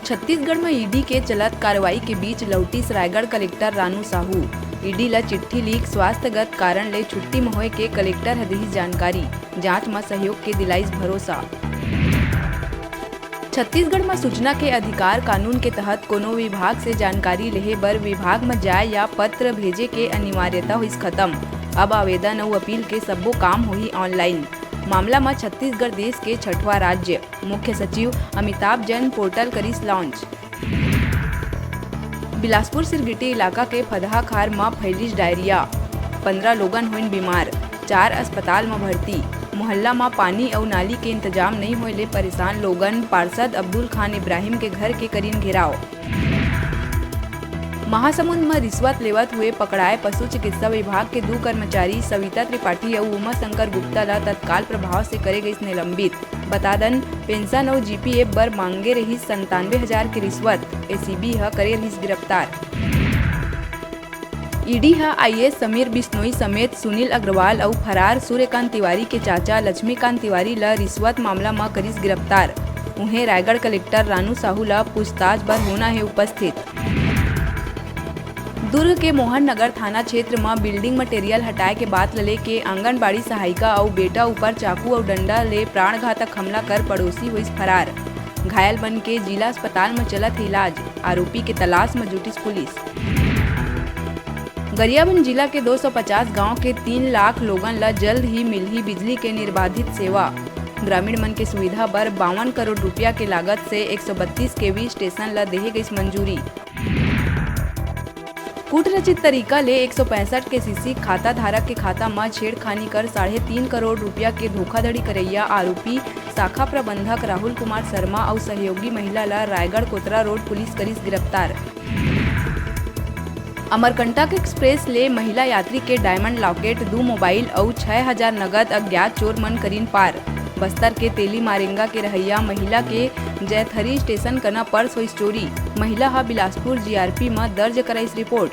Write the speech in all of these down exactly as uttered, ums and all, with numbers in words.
छत्तीसगढ़ म ईडी के चलत कार्रवाई के बीच लौटिस रायगढ़ कलेक्टर रानू साहू। ईडी ल चिट्ठी लिख स्वास्थ्यगत कारण ले छुट्टी म होए के कलेक्टर ह दिहिस जानकारी। जांच म सहयोग के दिलाइस भरोसा। छत्तीसगढ़ म सूचना के अधिकार कानून के तहत कोनो विभाग से जानकारी लेहे बर विभाग म जाय या पत्र भेजे के अनिवार्यता होइस खत्म। अब आवेदन अउ अपील के सब्बो काम होही ऑनलाइन। मामला म छत्तीसगढ़ देश के छठवां राज्य। मुख्य सचिव अमिताभ जैन पोर्टल करिस लॉन्च। बिलासपुर सिरगिटी इलाका के फदहा खार म फैलिस डायरिया, पंद्रह लोगन होइन बीमार, चार अस्पताल म भर्ती। मोहल्ला म पानी अउ नाली के इंतजाम नइ होए ले परेशान लोगन, पार्षद अब्दुल खान इब्राहिम के घर के करीन घेराव। महासमुंद म रिश्वत लेवत हुए पकड़ाए पशु चिकित्सा विभाग के दू कर्मचारी सविता त्रिपाठी अउ उमा शंकर गुप्ता ल तत्काल प्रभाव से करे गइस निलंबित। बता दन, पेंशन अउ जीपीएफ बर मांगे रहिस संतानवे हजार के रिश्वत, एसीबी ह करे रहिस गिरफ्तार। ईडी ह आईएएस समीर बिश्नोई समेत सुनील अग्रवाल अउ फरार सूर्यकांत तिवारी के चाचा लक्ष्मीकांत तिवारी ल रिश्वत मामला म करिस गिरफ्तार। उहें, रायगढ़ कलेक्टर रानू साहू ल पूछताछ बर होना हे उपस्थित। दुर्ग के मोहन नगर थाना क्षेत्र म बिल्डिंग मटेरियल हटाए के बात ल लेके आंगनबाड़ी सहायिका अउ बेटा ऊपर चाकू अउ डंडा ले प्राणघातक हमला कर पड़ोसी होइस फरार। घायल बन के जिला अस्पताल म चलत हे इलाज। आरोपी के तलाश म जुटिस पुलिस। गरियाबंद जिला के दो सौ पचास गांव के तीन लाख लोगन ल जल्द ही मिलही बिजली के निर्बाधित सेवा। ग्रामीण मन के सुविधा बर बावन करोड़ रुपया के लागत से एक सौ बत्तीस केवी स्टेशन ल देहे गइस मंजूरी। कूटरचित तरीका ले एक सौ पैंसठ केसीसी खाता धारक के खाता म छेड़खानी कर साढ़े तीन करोड़ रुपया के धोखाधड़ी करइया आरोपी शाखा प्रबंधक राहुल कुमार शर्मा अउ सहयोगी महिला ल रायगढ़ कोतरा रोड पुलिस करिस गिरफ्तार। अमरकंटक एक्सप्रेस ले महिला यात्री के डायमंड लॉकेट, दू मोबाइल अउ छै हजार नगद अज्ञात चोर मन करीन पार। बस्तर के तेली मारेंगा के रहइया महिला के जैथरी स्टेशन कना पर्स होइस चोरी। महिला ह बिलासपुर जीआरपी म दर्ज कराइस रिपोर्ट।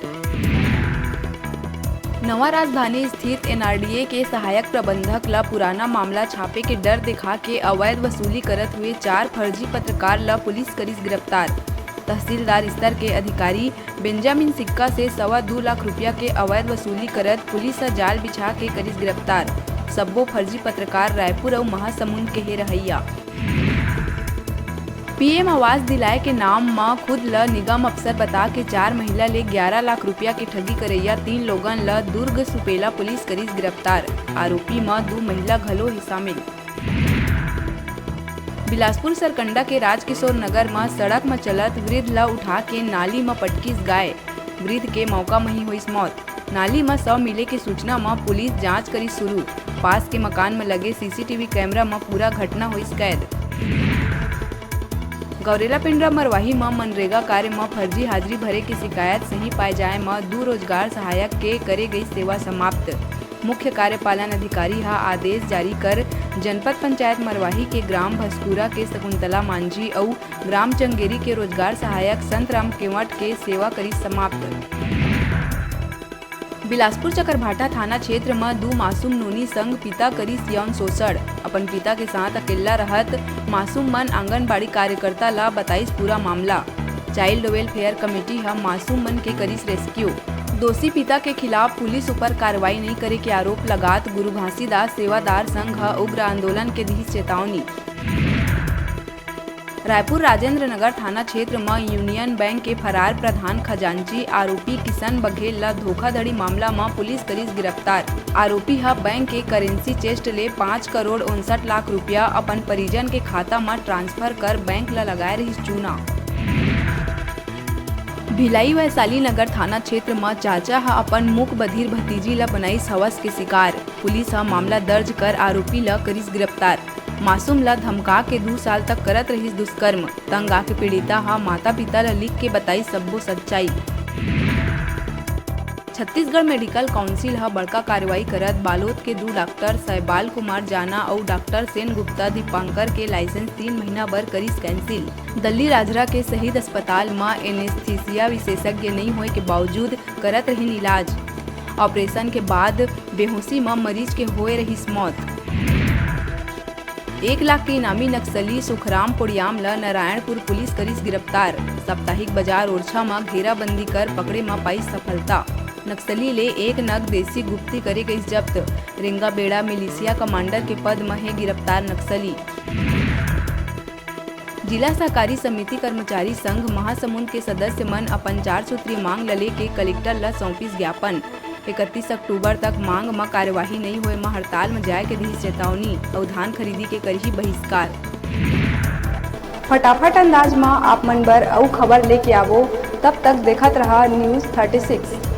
नवा राजधानी स्थित एनआरडीए के सहायक प्रबंधक ल पुराना मामला छापे के डर देखा के अवैध वसूली करत हुए चार फर्जी पत्रकार ल पुलिस करिस गिरफ्तार। तहसीलदार स्तर के अधिकारी बेंजामिन सिक्का से सवा दू लाख रुपया के अवैध वसूली करत पुलिस ह जाल बिछा के करिस गिरफ्तार। सब्बो फर्जी पत्रकार रायपुर अउ महासमुंद के हे रहइया। पीएम आवास दिलाए के नाम म खुद ल निगम अफसर बता के चार महिला ले ग्यारा लाख रुपया के ठगी करइया तीन लोगन ल दुर्ग सुपेला पुलिस करिस गिरफ्तार। आरोपी म दू महिला घलो हे शामिल। बिलासपुर सरकंडा के राजकिशोर नगर म सड़क म चलत वृद्ध ल उठा के नाली म पटकिस गाय। वृद्ध के मौका म ही होइस मौत। नाली म शव मिले के सूचना म पुलिस जांच करिस शुरू। पास के मकान म लगे सीसीटीवी कैमरा म पूरा घटना होइस कैद। गौरेला पेंड्रा मरवाही म मनरेगा कार्य म फर्जी हाजिरी भरे के शिकायत सही पाए जाए म दू रोजगार सहायक के करे गई सेवा समाप्त। मुख्य कार्यपालन अधिकारी ह आदेश जारी कर जनपद पंचायत मरवाही के ग्राम भसकुरा के शकुंतला मांझी अउ ग्राम चंगेरी के रोजगार सहायक संतराम केवट के सेवा करिस समाप्त। बिलासपुर चकरभाटा थाना क्षेत्र म दू मासूम नोनी संग पिता करिस यौन शोषण। अपन पिता के साथ अकेल्ला रहत मासूम मन आंगनबाड़ी कार्यकर्ता ल बताइस पूरा मामला। चाइल्ड वेलफेयर कमेटी ह मासूम मन के करिस रेस्क्यू। दोषी पिता के खिलाफ पुलिस ऊपर कार्रवाई नइ करे के आरोप लगात गुरु घासीदास सेवादार संघ ह उग्र आंदोलन के दिहिस चेतावनी। रायपुर राजेंद्र नगर थाना क्षेत्र म यूनियन बैंक के फरार प्रधान खजांची आरोपी किशन बघेल ल धोखाधड़ी मामला म पुलिस करिस गिरफ्तार। आरोपी ह बैंक के करेंसी चेस्ट ले पाँच करोड़ उनसठ लाख रुपया अपन परिजन के खाता म ट्रांसफर कर बैंक ल लगाए रिहिस चूना। भिलाई वैशाली नगर थाना क्षेत्र म चाचा ह अपन मूक बधिर भतीजी ल बनाइस हवस के शिकार। पुलिस ह मामला दर्ज कर आरोपी ल करिस गिरफ्तार। मासूम ल धमका के दू साल तक करत रहिस दुष्कर्म। तंग आके पीड़िता ह माता-पिता ल लिख के बताइस सब्बो सच्चाई। छत्तीसगढ़ मेडिकल काउंसिल ह बड़का कार्रवाई करत बालोद के दू डॉक्टर सैबाल कुमार जाना अउ डॉक्टर सेन गुप्ता दीपांकर के लाइसेंस तीन महीना बर करिस कैंसिल। दल्ली राजरा के शहीद अस्पताल म एनेस्थीसिया विशेषज्ञ नइ होए के बावजूद करत रहिन इलाज। ऑपरेशन के बाद बेहोशी म मरीज के होए रहिस मौत। एक लाख के इनामी नक्सली सुखराम पोड़ियाम ल नारायणपुर पुलिस करिस गिरफ्तार। साप्ताहिक बाजार ओरछा म घेराबंदी कर पकड़े म पाइस सफलता। नक्सली ले एक नग देसी गुप्ती करे गइस जब्त। रेंगा बेड़ा मिलिशिया कमांडर के पद म हे गिरफ्तार नक्सली। जिला सहकारी समिति कर्मचारी संघ महासमुंद के सदस्य मन अपन चार सूत्री मांग ल लेके कलेक्टर ल सौंपिस ज्ञापन। इकतीस अक्टूबर तक मांग म कार्यवाही नइ होए म हड़ताल म जाय के दिस चेतावनी अउ धान खरीदी के करही बहिष्कार। फटाफट अंदाज म आप मन बर अउ खबर लेके आवो, तब तक देखत रहा News thirty six।